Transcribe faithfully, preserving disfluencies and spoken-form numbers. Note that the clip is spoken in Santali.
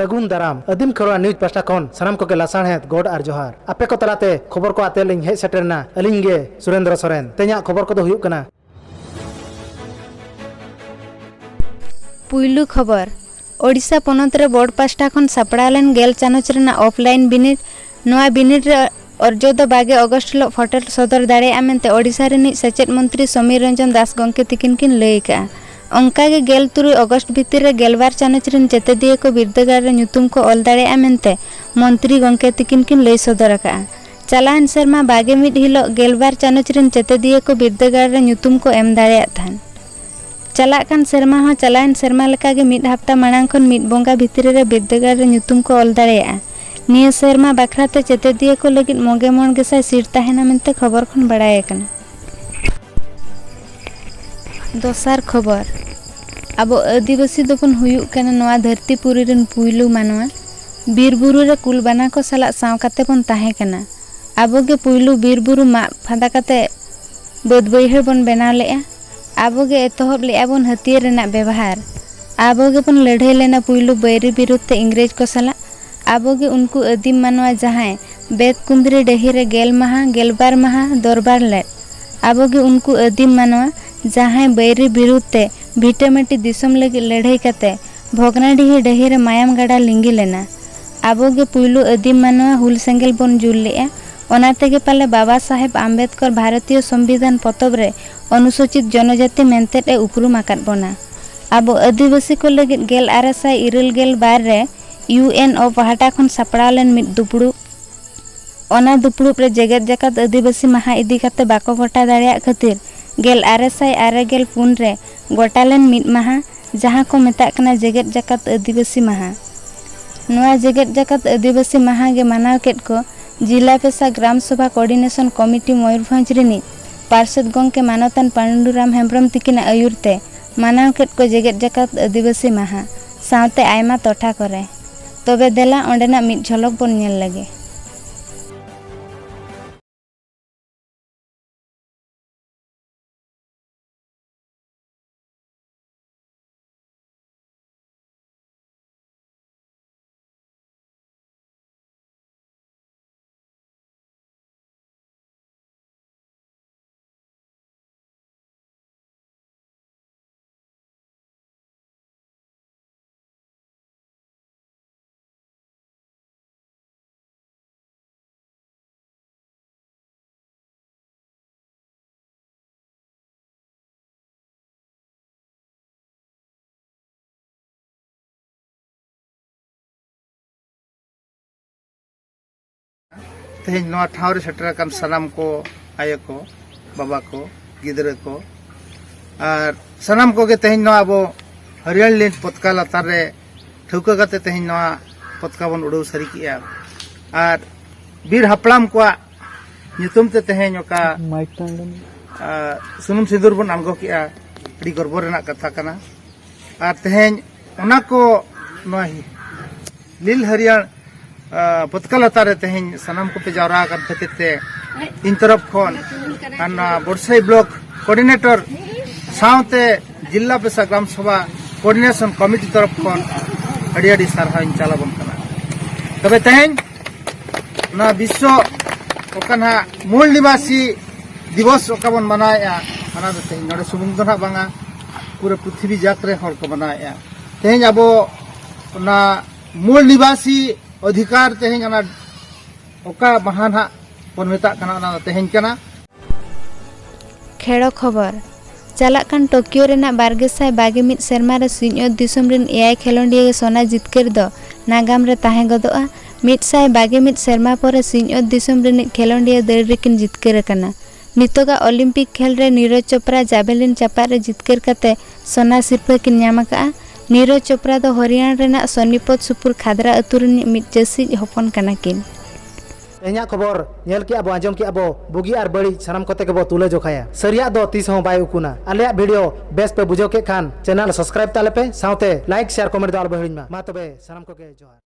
ᱥᱟᱹᱜᱩᱱ ᱫᱟᱨᱟᱢ᱾ ᱟᱹᱫᱤᱢ ᱠᱷᱮᱨᱣᱟᱲ ᱱᱤᱭᱩᱡᱽ ᱯᱟᱦᱴᱟ ᱠᱷᱚᱱ ᱥᱟᱱᱟᱢ ᱠᱚᱜᱮ ᱞᱟᱥᱟᱲᱦᱮᱫ ᱜᱚᱰ ᱟᱨ ᱡᱚᱦᱟᱨ᱾ ᱟᱯᱮ ᱠᱚ ᱛᱟᱞᱟᱛᱮ ᱠᱷᱚᱵᱚᱨ ᱠᱚ ᱟᱛᱮ ᱞᱤᱧ ᱦᱮᱡ ᱥᱮᱴᱮᱨ ᱮᱱᱟ ᱟᱹᱞᱤᱧ ᱜᱮ ᱥᱩᱨᱮᱱᱫᱨᱚ ᱥᱚᱨᱮᱱ᱾ ᱛᱮᱦᱮᱧᱟᱜ ᱠᱷᱚᱵᱚᱨ ᱠᱚᱫᱚ ᱦᱩᱭᱩᱜ ᱠᱟᱱᱟ᱾ ᱯᱩᱭᱞᱩ ᱠᱷᱚᱵᱚᱨ, ᱳᱰᱤᱥᱟ ᱯᱚᱱᱚᱛ ᱨᱮ ᱵᱳᱨᱰ ᱯᱟᱦᱴᱟ ᱠᱷᱚᱱ ᱥᱟᱯᱲᱟᱣ ᱞᱮᱱ ᱜᱮᱞ ᱪᱟᱱᱟᱪ ᱨᱮᱱᱟᱜ ᱚᱯᱷᱞᱟᱭᱤᱱ ᱵᱤᱱᱤᱰ᱾ ᱱᱚᱣᱟ ᱵᱤᱱᱤᱰ ᱨᱮ ᱚᱨᱡᱚ ᱫᱚ ᱵᱟᱜᱮ ᱚᱜᱚᱥᱴ ᱦᱤᱞᱚᱜ ᱯᱷᱚᱴᱮᱞ ᱥᱚᱫᱚᱨ ᱫᱟᱲᱮᱭᱟᱜᱼᱟ ᱢᱮᱱᱛᱮ ᱳᱰᱤᱥᱟ ᱨᱤᱱᱤᱡ ᱥᱮᱪᱮᱫ ᱢᱚᱱᱛᱨᱤ ᱥᱚᱢᱤᱨ ᱨᱚᱧᱡᱚᱱ ᱫᱟᱥ ᱜᱚᱢᱠᱮ ᱛᱤᱠᱤᱱ ᱠᱤᱱ ᱞᱟᱹᱭ ᱟᱠᱟᱫᱼᱟ᱾ ᱚᱱᱠᱟ ᱜᱮ ᱜᱮᱞ ᱛᱩᱨᱩᱭ ᱚᱜᱚᱥᱴ ᱵᱷᱤᱛᱤᱨ ᱨᱮ ᱜᱮᱞᱵᱟᱨ ᱪᱟᱱᱟᱪ ᱨᱤᱱ ᱪᱮᱛᱮᱫᱤᱭᱟᱹ ᱠᱚ ᱵᱤᱨᱫᱟᱹᱜᱟᱲ ᱨᱮ ᱧᱩᱛᱩᱢ ᱠᱚ ᱚᱞ ᱫᱟᱲᱮᱭᱟᱜᱼᱟ ᱢᱮᱱᱛᱮ ᱢᱚᱱᱛᱨᱤ ᱜᱚᱢᱠᱮ ᱛᱤᱠᱤᱱ ᱠᱤᱱ ᱞᱟᱹᱭ ᱥᱚᱫᱚᱨ ᱟᱠᱟᱫᱼᱟ᱾ ᱪᱟᱞᱟᱣᱮᱱ ᱥᱮᱨᱢᱟ ᱵᱟᱜᱮ ᱢᱤᱫ ᱦᱤᱞᱚᱜ ᱜᱮᱞᱵᱟᱨ ᱪᱟᱱᱟᱪ ᱨᱤᱱ ᱪᱮᱛᱮᱫᱤᱭᱟᱹ ᱠᱚ ᱵᱤᱨᱫᱟᱹᱜᱟᱲ ᱨᱮ ᱧᱩᱛᱩᱢ ᱠᱚ ᱮᱢ ᱫᱟᱲᱮᱭᱟᱜ ᱛᱟᱦᱮᱱ᱾ ᱪᱟᱞᱟᱜ ᱠᱟᱱ ᱥᱮᱨᱢᱟ ᱦᱚᱸ ᱪᱟᱞᱟᱣᱮᱱ ᱥᱮᱨᱢᱟ ᱞᱮᱠᱟᱜᱮ ᱢᱤᱫ ᱦᱟᱯᱛᱟ ᱢᱟᱲᱟᱝ ᱠᱷᱚᱱ ᱢᱤᱫ ᱵᱚᱸᱜᱟ ᱵᱷᱤᱛᱨᱤ ᱨᱮ ᱵᱤᱨᱫᱟᱹᱜᱟᱲ ᱨᱮ ᱧᱩᱛᱩᱢ ᱠᱚ ᱚᱞ ᱫᱟᱲᱮᱭᱟᱜᱼᱟ᱾ ᱱᱤᱭᱟᱹ ᱥᱮᱨᱢᱟ ᱵᱟᱠᱷᱨᱟ ᱛᱮ ᱪᱮᱛᱮᱫᱤᱭᱟᱹ ᱠᱚ ᱞᱟᱹᱜᱤᱫ ᱢᱚᱜᱮ ᱢᱚᱬ ᱜᱮᱥᱟᱭ ᱥᱤᱴ ᱛᱟᱦᱮᱱᱟ ᱢᱮᱱᱛᱮ ᱠᱷᱚᱵᱚᱨ ᱠᱷᱚᱱ ᱵᱟᱲᱟᱭ ᱟᱠᱟᱱᱟ᱾ ᱫᱚᱥᱟᱨ ᱠᱷᱚᱵᱚᱨ, ᱟᱵᱚ ᱟᱹᱫᱤᱵᱟᱹᱥᱤ ᱫᱚᱵᱚᱱ ᱦᱩᱭᱩᱜ ᱠᱟᱱᱟ ᱱᱚᱣᱟ ᱫᱷᱟᱹᱨᱛᱤ ᱯᱩᱨᱤ ᱨᱮᱱ ᱯᱩᱭᱞᱩ ᱢᱟᱱᱣᱟ᱾ ᱵᱤᱨ ᱵᱩᱨᱩ ᱨᱮ ᱠᱩᱞ ᱵᱟᱱᱟ ᱠᱚ ᱥᱟᱞᱟᱜ ᱥᱟᱶ ᱠᱟᱛᱮ ᱵᱚᱱ ᱛᱟᱦᱮᱸ ᱠᱟᱱᱟ᱾ ᱟᱵᱚ ᱜᱮ ᱯᱩᱭᱞᱩ ᱵᱤᱨ ᱵᱩᱨᱩ ᱢᱟᱜ ᱯᱷᱟᱫᱟ ᱠᱟᱛᱮ ᱵᱟᱹᱫᱽ ᱵᱟᱹᱭᱦᱟᱹᱲ ᱵᱚᱱ ᱵᱮᱱᱟᱣ ᱞᱮᱫᱼᱟ᱾ ᱟᱵᱚ ᱜᱮ ᱮᱛᱚᱦᱚᱵ ᱞᱮᱫᱼᱟ ᱵᱚᱱ ᱦᱟᱹᱛᱭᱟᱹᱨ ᱨᱮᱱᱟᱜ ᱵᱮᱵᱚᱦᱟᱨ᱾ ᱟᱵᱚ ᱜᱮᱵᱚᱱ ᱞᱟᱹᱲᱦᱟᱹᱭ ᱞᱮᱱᱟ ᱯᱩᱭᱞᱩ ᱵᱟᱹᱭᱨᱤ ᱵᱤᱨᱩᱫᱽ ᱛᱮ ᱤᱝᱨᱮᱡᱽ ᱠᱚ ᱥᱟᱞᱟᱜ᱾ ᱟᱵᱚ ᱜᱮ ᱩᱱᱠᱩ ᱟᱹᱫᱤᱢ ᱢᱟᱱᱣᱟ ᱡᱟᱦᱟᱸᱭ ᱵᱮᱛ ᱠᱩᱸᱫᱽᱨᱤ ᱰᱟᱹᱦᱤ ᱨᱮ ᱜᱮᱞ ᱢᱟᱦᱟ, ᱜᱮᱞᱵᱟᱨ ᱢᱟᱦᱟ ᱫᱚᱨᱵᱟᱨ ᱞᱮᱫ᱾ ᱟᱵᱚ ᱜᱮ ᱩᱱᱠᱩ ᱟᱹᱫᱤᱢ ᱢᱟᱱᱣᱟ ᱡᱟᱦᱟᱸᱭ ᱵᱟᱹᱭᱨᱤ ᱵᱤᱨᱩᱫᱽ ᱛᱮ ᱵᱷᱤᱴᱟᱹᱢᱟᱹᱴᱤ ᱫᱤᱥᱚᱢ ᱞᱟᱹᱜᱤᱫ ᱞᱟᱹᱲᱦᱟᱹᱭ ᱠᱟᱛᱮ ᱵᱷᱚᱜᱽᱱᱟᱰᱤᱦᱤ ᱰᱟᱹᱦᱤ ᱨᱮ ᱢᱟᱭᱟᱢ ᱜᱟᱰᱟ ᱞᱤᱸᱜᱤ ᱞᱮᱱᱟ᱾ ᱟᱵᱚ ᱜᱮ ᱯᱩᱭᱞᱩ ᱟᱹᱫᱤᱢ ᱢᱟᱱᱣᱟ ᱦᱩᱞ ᱥᱮᱸᱜᱮᱞ ᱵᱚᱱ ᱡᱩᱞ ᱞᱮᱫᱼᱟ᱾ ᱚᱱᱟ ᱛᱮᱜᱮ ᱯᱟᱞᱮ ᱵᱟᱵᱟ ᱥᱟᱦᱮᱵᱽ ᱟᱢᱵᱮᱫᱽᱠᱚᱨ ᱵᱷᱟᱨᱚᱛᱤᱭᱚ ᱥᱚᱝᱵᱤᱫᱷᱟᱱ ᱯᱚᱛᱚᱵ ᱨᱮ ᱚᱱᱩᱥᱩᱪᱤᱛ ᱡᱚᱱᱚᱡᱟᱛᱤ ᱢᱮᱱᱛᱮᱫ ᱮ ᱩᱯᱨᱩᱢ ᱟᱠᱟᱫ ᱵᱚᱱᱟ᱾ ᱟᱵᱚ ᱟᱹᱫᱤᱵᱟᱹᱥᱤ ᱠᱚ ᱞᱟᱹᱜᱤᱫ ᱜᱮᱞ ᱟᱨᱮ ᱥᱟᱭ ᱤᱨᱟᱹᱞ ᱜᱮᱞ ᱵᱟᱨ ᱨᱮ ᱭᱩ ᱮᱱ ᱳ ᱯᱟᱦᱴᱟ ᱠᱷᱚᱱ ᱥᱟᱯᱲᱟᱣ ᱞᱮᱱ ᱢᱤᱫ ᱫᱩᱯᱲᱩᱵ᱾ ᱚᱱᱟ ᱫᱩᱯᱲᱩᱵ ᱨᱮ ᱡᱮᱜᱮᱛ ᱡᱟᱠᱟᱛ ᱟᱹᱫᱤᱵᱟᱹᱥᱤ ᱢᱟᱦᱟ ᱤᱫᱤ ᱠᱟᱛᱮ ᱵᱟᱠᱚ ᱜᱚᱴᱟ ᱫᱟᱲᱮᱭᱟᱜ ᱠᱷᱟᱹᱛᱤᱨ ᱜᱮᱞ ᱟᱨᱮ ᱥᱟᱭ ᱟᱨᱮ ᱜᱮᱞ ᱯᱩᱱ ᱨᱮ ᱜᱚᱴᱟ ᱞᱮᱱ ᱢᱤᱫ ᱢᱟᱦᱟ, ᱡᱟᱦᱟᱸ ᱠᱚ ᱢᱮᱛᱟᱜ ᱠᱟᱱᱟ ᱡᱮᱜᱮᱛ ᱡᱟᱠᱟᱛ ᱟᱹᱫᱤᱵᱟᱹᱥᱤ ᱢᱟᱦᱟ᱾ ᱱᱚᱣᱟ ᱡᱮᱜᱮᱛ ᱡᱟᱠᱟᱛ ᱟᱹᱫᱤᱵᱟᱹᱥᱤ ᱢᱟᱦᱟ ᱜᱮ ᱢᱟᱱᱟᱣ ᱠᱮᱫ ᱠᱚ ᱡᱤᱞᱟ ᱯᱮᱥᱟ ᱜᱨᱟᱢ ᱥᱚᱵᱷᱟ ᱠᱳᱚᱨᱰᱤᱱᱮᱥᱚᱱ ᱠᱚᱢᱤᱴᱤ ᱢᱚᱭᱩᱨᱵᱷᱚᱸᱡᱽ ᱨᱤᱱᱤᱡ ᱯᱟᱨᱥᱮᱛ ᱜᱚᱢᱠᱮ ᱢᱟᱱᱚᱛᱟᱱ ᱯᱟᱱᱰᱩᱨᱟᱢ ᱦᱮᱢᱵᱽᱨᱚᱢ ᱛᱤᱠᱤᱱᱟᱜ ᱟᱹᱭᱩᱨ ᱛᱮ ᱢᱟᱱᱟᱣ ᱠᱮᱫ ᱠᱚ ᱡᱮᱜᱮᱛ ᱡᱟᱠᱟᱛ ᱟᱹᱫᱤᱵᱟᱹᱥᱤ ᱢᱟᱦᱟ ᱥᱟᱶᱛᱮ ᱟᱭᱢᱟ ᱴᱚᱴᱷᱟ ᱠᱚᱨᱮ᱾ ᱛᱚᱵᱮ ᱫᱮᱞᱟ ᱚᱸᱰᱮᱱᱟᱜ ᱢᱤᱫ ᱡᱷᱚᱞᱚᱠ ᱵᱚᱱ ᱧᱮᱞ ᱞᱮᱜᱮ᱾ ᱛᱮᱦᱮᱧ ᱱᱚᱣᱟ ᱴᱷᱟᱶ ᱨᱮ ᱥᱮᱴᱮᱨ ᱟᱠᱟᱱ ᱥᱟᱱᱟᱢ ᱠᱚ, ᱟᱭᱳ ᱠᱚ, ᱵᱟᱵᱟ ᱠᱚ, ᱜᱤᱫᱽᱨᱟᱹ ᱠᱚ, ᱟᱨ ᱥᱟᱱᱟᱢ ᱠᱚᱜᱮ ᱛᱮᱦᱮᱧ ᱱᱚᱣᱟ ᱟᱵᱚ ᱦᱟᱹᱨᱭᱟᱹᱲ ᱞᱤᱞ ᱯᱚᱛᱠᱟ ᱞᱟᱛᱟᱨ ᱨᱮ ᱴᱷᱟᱹᱣᱠᱟᱹ ᱠᱟᱛᱮ ᱛᱮᱦᱮᱧ ᱱᱚᱣᱟ ᱯᱚᱛᱠᱟ ᱵᱚᱱ ᱩᱰᱟᱹᱣ ᱥᱟᱹᱨᱤ ᱠᱮᱜᱼᱟ᱾ ᱟᱨ ᱵᱤᱨ ᱦᱟᱯᱲᱟᱢ ᱠᱚᱣᱟᱜ ᱧᱩᱛᱩᱢ ᱛᱮ ᱛᱮᱦᱮᱧ ᱚᱠᱟ, ᱢᱟᱭᱤᱠ ᱴᱟᱝ ᱞᱮᱱ᱾ ᱟᱨ ᱥᱩᱱᱩᱢ ᱥᱤᱸᱫᱩᱨ ᱵᱚᱱ ᱟᱬᱜᱚ ᱠᱮᱜᱼᱟ, ᱟᱹᱰᱤ ᱜᱚᱨᱵᱚ ᱨᱮᱱᱟᱜ ᱠᱟᱛᱷᱟ ᱠᱟᱱᱟ᱾ ᱟᱨ ᱛᱮᱦᱮᱧ ᱚᱱᱟ ᱠᱚ, ᱱᱚᱣᱟ ᱞᱤᱞ ᱦᱟᱹᱨᱭᱟᱹᱲ, ᱟ, ᱯᱚᱛᱠᱟ ᱞᱟᱛᱟᱨ ᱨᱮ ᱛᱮᱦᱮᱧ ᱥᱟᱱᱟᱢ ᱠᱚᱯᱮ ᱡᱟᱣᱨᱟ ᱟᱠᱟᱱ ᱠᱷᱟᱹᱛᱤᱨ ᱛᱮ ᱤᱧ ᱛᱚᱨᱚᱯ ᱠᱷᱚᱱ ᱟᱨ ᱱᱚᱣᱟ ᱵᱚᱨᱥᱟᱭ ᱵᱞᱚᱠ ᱠᱳᱚᱨᱰᱤᱱᱮᱴᱚᱨ ᱥᱟᱶᱛᱮ ᱡᱤᱞᱟ ᱯᱮᱥᱟ ᱜᱨᱟᱢ ᱥᱚᱵᱷᱟ ᱠᱳᱚᱨᱰᱤᱱᱮᱥᱚᱱ ᱠᱚᱢᱤᱴᱤ ᱛᱚᱨᱚᱯ ᱠᱷᱚᱱ ᱟᱹᱰᱤ ᱟᱹᱰᱤ ᱥᱟᱨᱦᱟᱣ ᱤᱧ ᱪᱟᱞ ᱟᱵᱚᱱ ᱠᱟᱱᱟ᱾ ᱛᱚᱵᱮ ᱛᱮᱦᱮᱧ ᱱᱚᱣᱟ ᱵᱤᱥᱥᱚ ᱚᱠᱟ ᱱᱟᱦᱟᱜ ᱢᱩᱞ ᱱᱤᱵᱟᱥᱤ ᱫᱤᱵᱚᱥ ᱚᱠᱟ ᱵᱚᱱ ᱢᱟᱱᱟᱣᱮᱫᱼᱟ, ᱚᱱᱟ ᱫᱚ ᱛᱮᱦᱮᱧ ᱱᱚᱰᱮ ᱥᱩᱢᱩᱝ ᱫᱚ ᱱᱟᱦᱟᱜ ᱵᱟᱝᱟ, ᱯᱩᱨᱟᱹ ᱯᱨᱤᱛᱷᱤᱵᱤ ᱡᱟᱠ ᱨᱮ ᱦᱚᱲ ᱠᱚ ᱢᱟᱱᱟᱣᱮᱫᱼᱟ᱾ ᱛᱮᱦᱮᱧ ᱟᱵᱚ ᱚᱱᱟ ᱢᱩᱞ ᱱᱤᱵᱟᱥᱤ ᱚᱫᱷᱤᱠᱟᱨ ᱛᱮᱦᱮᱧ ᱚᱱᱟ ᱚᱠᱟ ᱢᱟᱦᱟ ᱱᱟᱦᱟᱜ ᱵᱚᱱ ᱢᱮᱛᱟᱜ ᱠᱟᱱᱟ, ᱚᱱᱟ ᱫᱚ ᱛᱮᱦᱮᱧ ᱠᱟᱱᱟ᱾ ᱠᱷᱮᱲᱚ ᱠᱷᱚᱵᱚᱨ᱾ ᱪᱟᱞᱟᱜ ᱠᱟᱱ ᱴᱳᱠᱤᱭᱳ ᱨᱮᱱᱟᱜ ᱵᱟᱨ ᱜᱮᱥᱟᱭ ᱵᱟᱜᱮ ᱢᱤᱫ ᱥᱮᱨᱢᱟ ᱨᱮ ᱥᱤᱧᱚᱛ ᱫᱤᱥᱚᱢ ᱨᱤᱱ ᱮᱭᱟᱭ ᱠᱷᱮᱞᱚᱸᱰᱤᱭᱟᱹ ᱜᱮ ᱥᱚᱱᱟ ᱡᱤᱛᱠᱟᱹᱨ ᱫᱚ ᱱᱟᱜᱟᱢ ᱨᱮ ᱛᱟᱦᱮᱸ ᱜᱚᱫᱚᱜᱼᱟ᱾ ᱢᱤᱫ ᱥᱟᱭ ᱵᱟᱜᱮ ᱢᱤᱫ ᱥᱮᱨᱢᱟ ᱯᱚᱨᱮ ᱥᱤᱧᱚᱛ ᱫᱤᱥᱚᱢ ᱨᱤᱱᱤᱡ ᱠᱷᱮᱞᱚᱸᱰᱤᱭᱟᱹ ᱫᱟᱹᱲ ᱨᱮᱠᱤᱱ ᱡᱤᱛᱠᱟᱹᱨ ᱟᱠᱟᱱᱟ᱾ ᱱᱤᱛᱚᱜᱟᱜ ᱚᱞᱤᱢᱯᱤᱠ ᱠᱷᱮᱞ ᱨᱮ ᱱᱤᱨᱚᱡᱽ ᱪᱳᱯᱨᱟ ᱡᱟᱵᱷᱮᱞᱤᱱ ᱪᱟᱯᱟᱫ ᱨᱮ ᱡᱤᱛᱠᱟᱹᱨ ᱠᱟᱛᱮ ᱥᱚᱱᱟ ᱥᱤᱨᱯᱟᱹ ᱠᱤᱱ ᱧᱟᱢ ᱟᱠᱟᱫᱼᱟ᱾ ᱱᱤᱨᱚᱡᱽ ᱪᱳᱯᱨᱟ ᱫᱚ ᱦᱚᱨᱤᱭᱟᱱᱟ ᱨᱮᱱᱟᱜ ᱥᱚᱱᱤᱯᱚᱛ ᱥᱩᱯᱩᱨ ᱠᱷᱟᱫᱽᱨᱟ ᱟᱹᱛᱩ ᱨᱤᱱᱤᱡ ᱢᱤᱫ ᱪᱟᱹᱥᱤᱡ ᱦᱚᱯᱚᱱ ᱠᱟᱱᱟ ᱠᱤᱱ᱾ ᱛᱮᱦᱮᱧᱟᱜ ᱠᱷᱚᱵᱚᱨ ᱧᱮᱞ ᱠᱮᱜᱼᱟ ᱵᱚ, ᱟᱸᱡᱚᱢ ᱠᱮᱜᱼᱟ ᱵᱚ, ᱵᱩᱜᱤ ᱟᱨ ᱵᱟᱹᱲᱤᱡ ᱥᱟᱱᱟᱢ ᱠᱚᱛᱮ ᱜᱮᱵᱚ ᱛᱩᱞᱟᱹ ᱡᱚᱠᱷᱟᱭᱟ᱾ ᱥᱟᱹᱨᱤᱭᱟᱜ ᱫᱚ ᱛᱤᱥ ᱦᱚᱸ ᱵᱟᱭ ᱩᱠᱩᱱᱟ᱾ ᱟᱞᱮᱭᱟᱜ ᱵᱷᱤᱰᱤᱭᱳ ᱵᱮᱥ ᱯᱮ ᱵᱩᱡᱷᱟᱹᱣ ᱠᱮᱫ ᱠᱷᱟᱱ ᱪᱮᱱᱮᱞ ᱥᱟᱵᱥᱠᱨᱟᱭᱤᱵ ᱛᱟᱞᱮ ᱯᱮ, ᱥᱟᱶᱛᱮ ᱞᱟᱭᱤᱠ, ᱥᱮᱭᱟᱨ, ᱠᱚᱢᱮᱱᱴ ᱫᱚ ᱟᱞᱚ ᱯᱮ ᱦᱤᱲᱤᱧ ᱢᱟ᱾ ᱢᱟ ᱛᱚᱵᱮ ᱥᱟᱱᱟᱢ ᱠᱚᱜᱮ ᱡᱚᱦᱟᱨ᱾